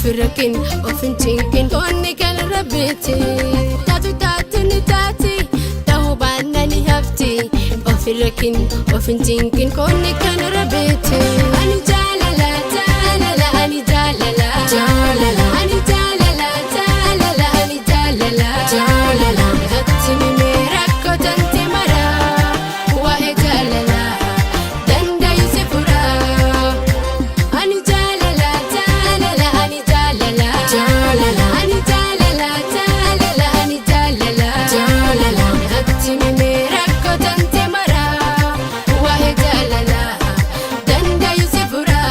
Of hin rakkin, of hin cinqin, qonni kan rabbiiti. Taatu taatu ni taati, ta'uu baannaan ni hafti. Of hin rakkin, of hin cinqin, qonni kan rabbiiti. Ani jaalala, jaalala, ani jaalala, jaalala, ani jaalala, jaalala, ani jaalala, jaalala. Natti mimee rakkoo tante maraa, waa'ee jaalala, dandayu si furaa. Ani jaalala, jaalala, ani jaalala, jaalala, ani jaalala, jaalala, ani jaalala, jaalala. Natti mimee rakkoo tante maraa, waa'ee jaalala, dandayu si furaa.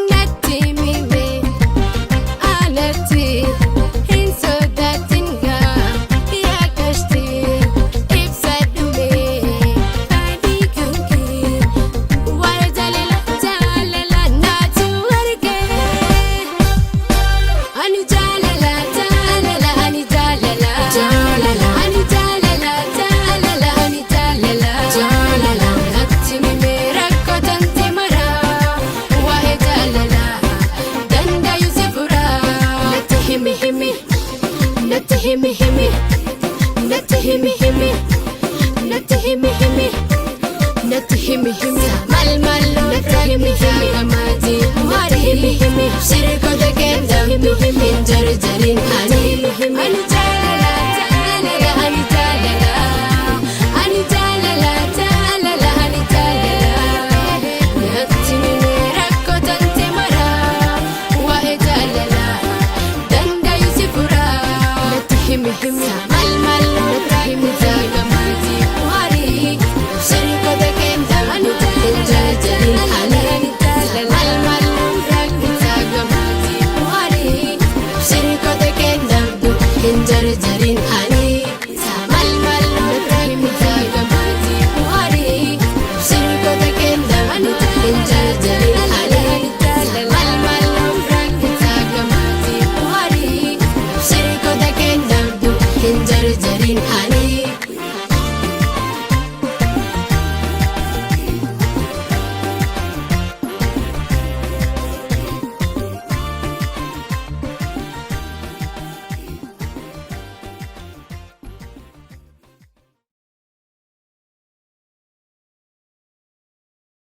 Natti mimee anatti hin sodaatin gaa yaa kashti ibsa dhumee fadhii kan kee waa'ee jaalala jaalala naatu argee. Ani jaalala, jaalala, ani jaalala, jaalala, ani jaalala, jaalala, ani jaalala, jaalala. Natti mimee rakkoo tante maraa, waa'ee jaalala, dandayu si furaa. Natti himi himi, natti himi himi, natti himi himi, natti himi himi, natti himi himi. Mal mal natti himi himi, natti himi himi. Shirkoota keessa hin jarjarin ani. Ani